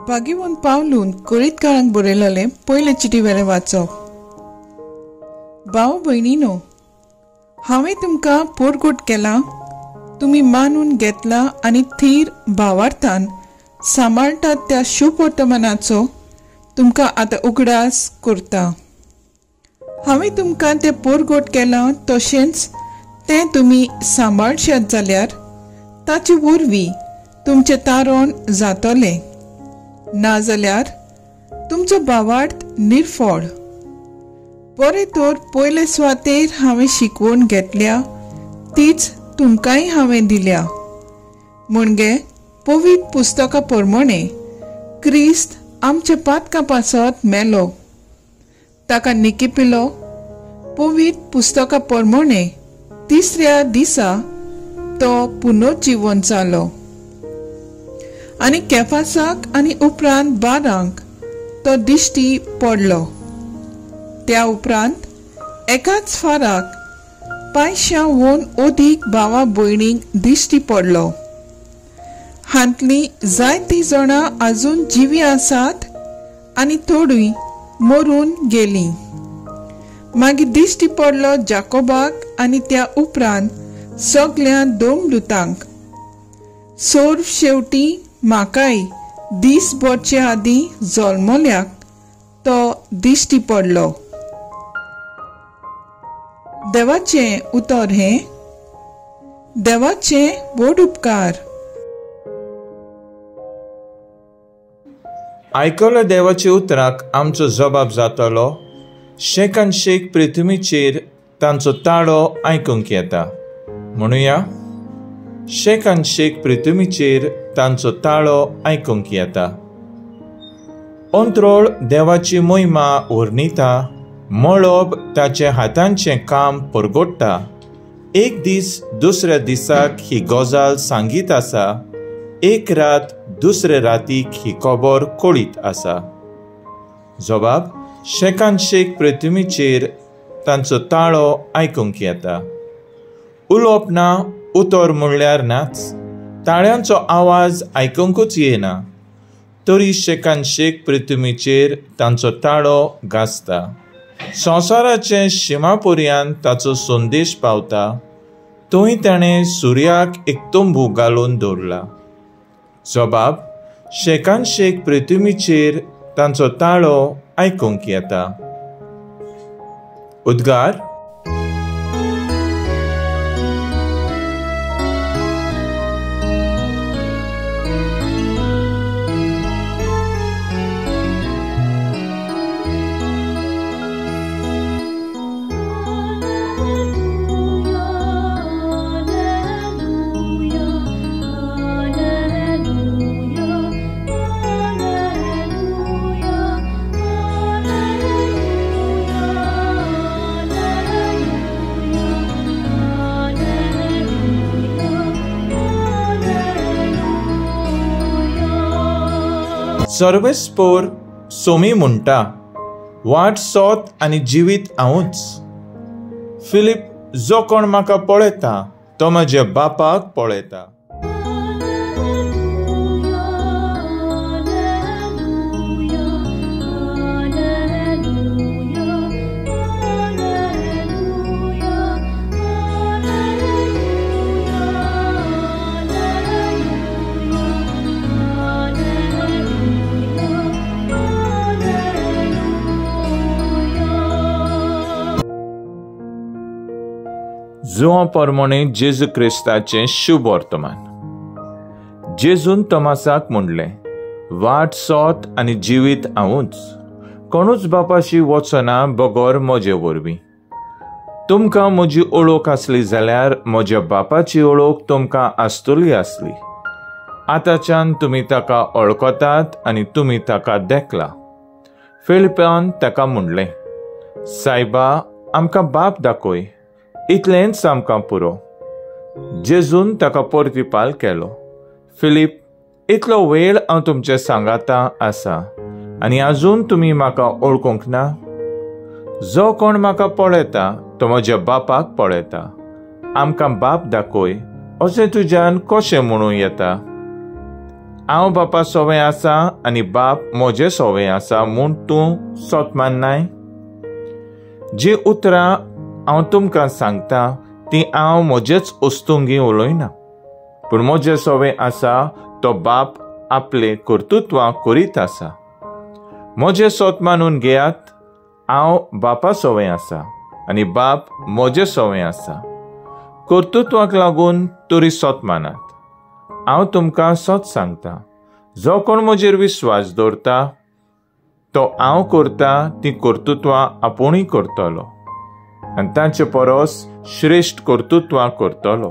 भाग्यवंत पावलून कोरीतकारांक बरयलेलें पयले चिटी वेलें वाचप. भाव भयणीनो, हांवें तुमकां पोरगोट केलां, तुमी मानून घेतला आनी थीर भावार्थान सांबाळटात त्या शुभवर्तमानाचो तुमकां आतां उगडास करता. हांवें तुमकां तें पोरगोट केलां तशेंच तें तुमी सांबाळशात जाल्यार ताचे वरवीं तुमचें तारण जातलें, नाजाल्यार तुमचो भावार्थ निर्फळ. बरें तर पयले सुवातेर हांवें शिकवण घेतल्या तीच तुमकांय हांवें दिल्या, म्हणजे पवित्र पुस्तका प्रमाणे क्रिस्त आमच्या पातकां पासत मेलो, ताका निकिपिलो, पवित्र पुस्तका प्रमाणे तिसऱ्या दिसा तो पुनर्जीवन जालो आनी केफासाक आनी उपरांत बारांक तो दिश्टी पडलो. त्या उपरांत एकाच फाराक 500 अदीक भावा भयणींक दिश्टी पडलो. हांतली जायतीं जाणां आजून जिवी आसात आनी थोडीं मरून गेलीं. मागीर दिश्टी पडलो जाकोबाक आनी त्या उपरांत सगळ्या दोमदूतांक. सोर्व शेवटी म्हाकाय दीस भरचे आदीं जल्मल्याक तो दिश्टी पडलो. देवाचें उतर हें. देवाचें व्हड उपकार. आयकल्या देवाच्या उतराक आमचो जबाब जातलो. शेकान शेक पृथ्वीचेर तांचो ताळो आयकूंक येता. म्हणुया, शेकान शेक पृथ्वीचेर तांचो ताळो आयकूंक येता. अंत्रोळ देवाची मोहिमा वर्णिता, मळब ताचे हातांचें काम परगोडटा. एक दीस दुसऱ्या दिसाक ही गजाल सांगीत आसा, एक रात दुसरे रातीक ही खबर कळीत आसा. जबाब, शेकान शेक पृथ्वीचेर तांचो ताळो आयकूंक येता. उलोवप ना, उतर म्हणल्यार नाच, ताळ्यांचो आवाज आयकूंकूच येना, तरी शेकान शेक पृथ्वीचेर तांचो ताळो गाजता. संवसाराचे शिमापर्यंत ताचो संदेश पावता. थंय ताणें सुर्याक एक तंबू घालून दवरला. जबाब, शेकान शेक पृथ्वीचेर तांचो ताळो आयकूंक येता. उद्गार. सर्वेस्पोर सोमी म्हणटा, वाट सोत आनी जिवीत हांवूच. फिलीप, जो कोण म्हाका पळयता तो म्हज्या बापाक पळयता. जुवां परमणे जेजू क्रिस्ताचें शुभ वर्तमान. जेजून तोमासाक म्हणलें, वाट सोत आनी जिवीत हांवूच, कोणूच बापाशी वचना बगर म्हजे वरवीं. तुमकां म्हजी ओळख आसली जाल्यार म्हज्या बापाची ओळख तुमकां आसतली आसली. आतांच्यान तुमी ताका वळखतात आनी तुमी ताका देखला. फिलिपान ताका म्हणलें, सायबा, आमकां बाप दाखय, इतलेंच आमकां पुरो. जेजून ताका परतिपाल केलो, फिलीप, इतलो वेळ हांव तुमचे सांगाता आसा आनी आजून तुमी म्हाका वळखूंक ना? जो कोण म्हाका पळयता तो म्हज्या बापाक पळयता. आमकां बाप दाखय अशें तुज्यान कशें म्हणूं येता? हांव बापा सोवें आसा आनी बाप म्हजे सोवें आसा म्हूण तूं सत माननाय? जी उतरां हांव तुमकां सांगता ती हांव म्हजेच वस्तुंगी उलयना, पूण म्हजे सोवें आसा तो बाप आपले कर्तृत्वां करीत आसा. म्हजें सत मानून घेयात, हांव बापा सोवें आसा आनी बाप म्हजे सोवें आसा. कर्तृत्वाक लागून तरी सत मानात. हांव तुमकां सत सांगता, जो कोण म्हजेर विश्वास दवरता तो हांव करता ती कर्तृत्वां आपुणूय करतलो आनी तांचे परस श्रेश्ठ कर्तृत्वां करतलो,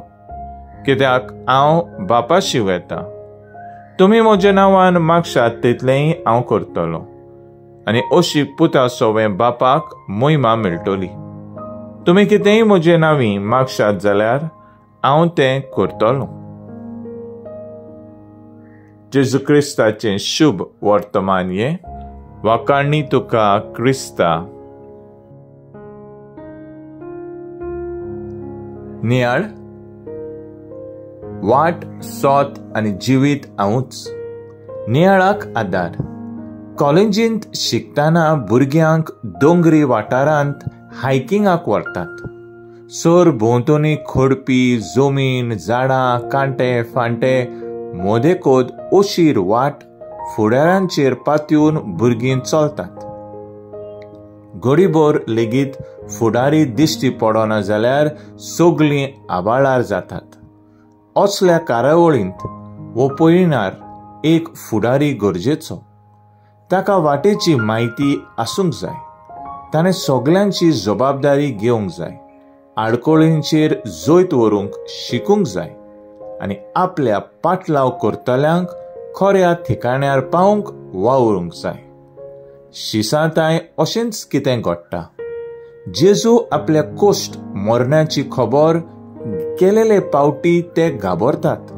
कित्याक हांव बापाशी वता. तुमी म्हज्या नांवान मागशात तितलेंय हांव करतलो आनी अशी पुता सोवें बापाक मोहिमा मेळटली. तुमी कितेंय म्हजे नांवी मागशात जाल्यार हांव तें करतलो. जेजू क्रिस्ताचें शुभ वर्तमान हें. वाखाणी तुका क्रिस्ता. नियाळ. वाट, सोत आनी जिवीत हांवूच. नियाळाक आदार. कॉलेजींत शिकतना भुरग्यांक दोंगरी वाठारांत हायकिंगाक व्हरतात. सर भोंवतणी खडपी जमीन, झाडां, कांटे फांटे, मोदेकोद अशीर वाट फुडाऱ्यांचेर पातयेवन भुरगीं चलतात. घडीभर लेगीत फुडारी दिश्टी पडना जाल्यार सगळीं आबाळार जातात. असल्या कार्यावळींत वो पयणार एक फुडारी गरजेचो. ताका वाटेची म्हायती आसूंक जाय. ताणें सगल्यांची जबाबदारी घेवंक जाय. आडखळींचेर जैत व्हरूंक शिकूंक जाय आनी आपल्या पाटलाव करतल्यांक खऱ्या ठिकाण्यार पावंक वावरूंक जाय. शिसांताय अशेंच कितें घडटा. जेजू आपल्या कोश्ट मरण्याची खबर केलेले पावटी ते घाबरतात.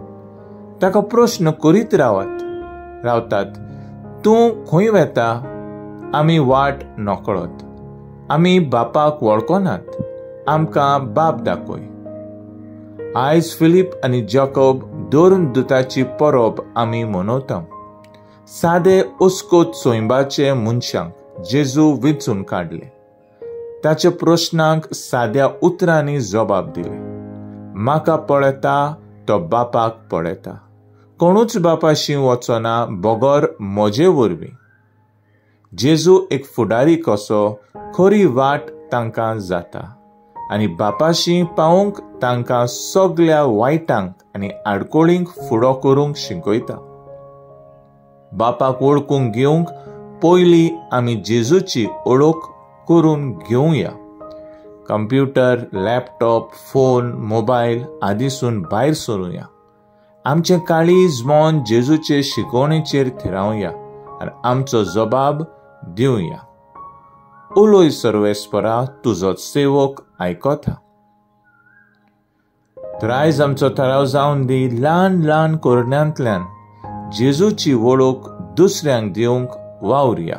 ताका प्रश्न करीत रावतात, तूं खंय वेता? आमी वाट नकळत, आमी बापाक वळखनात, आमकां बाप दाखय. आयज फिलीप आनी जाकोब दोन दुताची परब आमी मनयता. सादे अस्कोत सोंयबाचे मनशांक जेजू विंचून काडले. ताच्या प्रश्नांक साद्या उतरांनी जबाब दिले. म्हाका पळयता तो बापाक पळयता. कोणूच बापाशी वचना बगर म्हजे वरवीं. जेजू एक फुडारी कसो खरी वाट तांकां जाता आनी बापाशी पावूंक तांकां सगल्या वायटांक आनी आडकोळींक फुडो करूंक शिकयता. बापाक वळखूंक घेवंक पयलीं आमी जेजूची ओळख करून घेवया. कंप्युटर, लॅपटॉप, फोन, मोबायल आदीसून भायर सरुया. आमचें काळीज मन जेजूचे शिकवणेचेर थिरावया आनी आमचो जबाब दिवया. उलोय सर्वेस्परा, तुजो सेवक आयकता. तर आयज आमचो थाराव जावन दी ल्हान ल्हान करण्यांतल्यान जेजूची वळख दुसऱ्यांक दिवंक वावरुया.